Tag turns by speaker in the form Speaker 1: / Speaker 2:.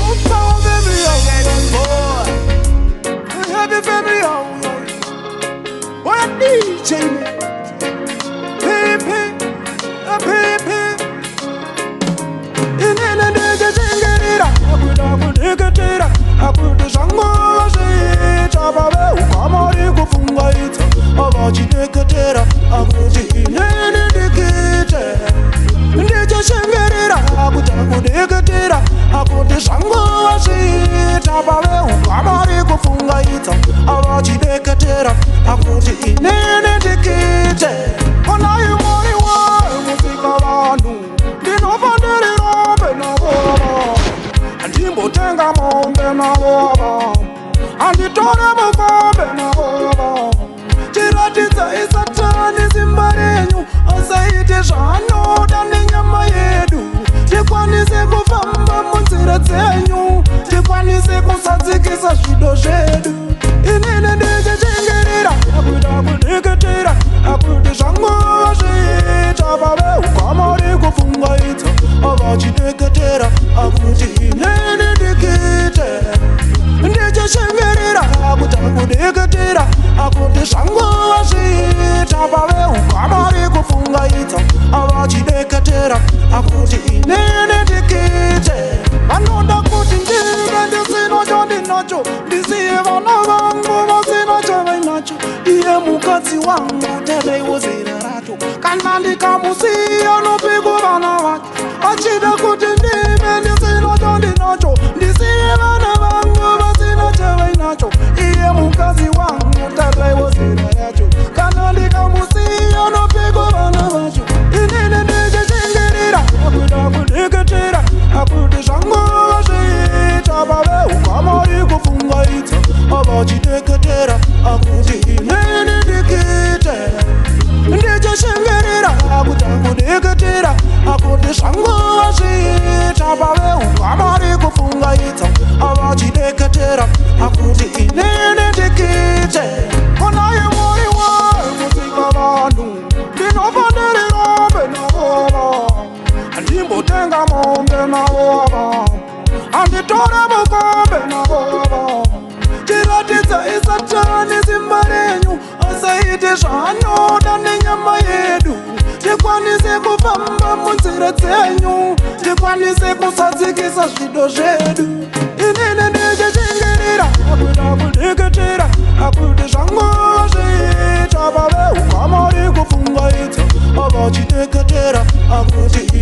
Speaker 1: Power family, oh, happy family, oh, what DJ man? P P P P. Inini ndichichingerera akuda kudikitira akuti zvangu zviita pave ukamari kufungaidza avachideketera akuti inini ndikite ndichishingerera akuti akudikitira akuti zvangu zviita pave ukamari kufungaidza avachideketera akuti inini ndikite onai Mwari wemusika vanhu ndinofanirira navo handimbotenga mombe navo handitore mukombe navo. Chiratidzai Satani simba renyu asaite zvaanoda nenyama yedu, tikwanise kufamba munzira dzenyu, tikwanise kusadzikisa zvido zvedu. Inini ndichichingerera akuita kudikitira akuti zvangu zviita pave ukamari kufungaidza avachideketera akuti inini ndikite ndichishingerera akuti akudikitira akuti zvangu zviita pave ukamari kufungaidza avachideketera akuti inini ndikite. Vanoda kuti ndive ndisina chandinacho, ndisiye vana vangu vasina chavainacho. Iye mukadzi wangu tereiwo zera racho, kana ndikamusiya nopiko vana vake? Achida kuti ndive ndisina chandinacho, ndisiye vana vangu vasina chavainacho. Iye mukadzi wangu tareiwo zera racho, kana ndikamusiya nopiko vana vacho? Inini ndichichingerera akuda kudikitira akuti zvangu zviita pave ukamari kufungaidza avachideketera akuti inini ndikite ndichishingerera akuti akudikitira akuti zvangu zviita pave ukamari kufungaidza avachideketera akuti inini ndikite. Onai Mwari wemusika vanhu ndinofanirira navo handimbotenga mombe navo handitore mukombe navo. Chiratidzai Satani simba renyu asaite zvaanoda nenyama yedu, tikwanise kufamba munzira dzenyu, tikwanise kusadzikisa zvido zvedu. Inini ndichichingerera akuda kudikitira akuti zvangu zviita pave ukamari kufungaidza avachideketera akuti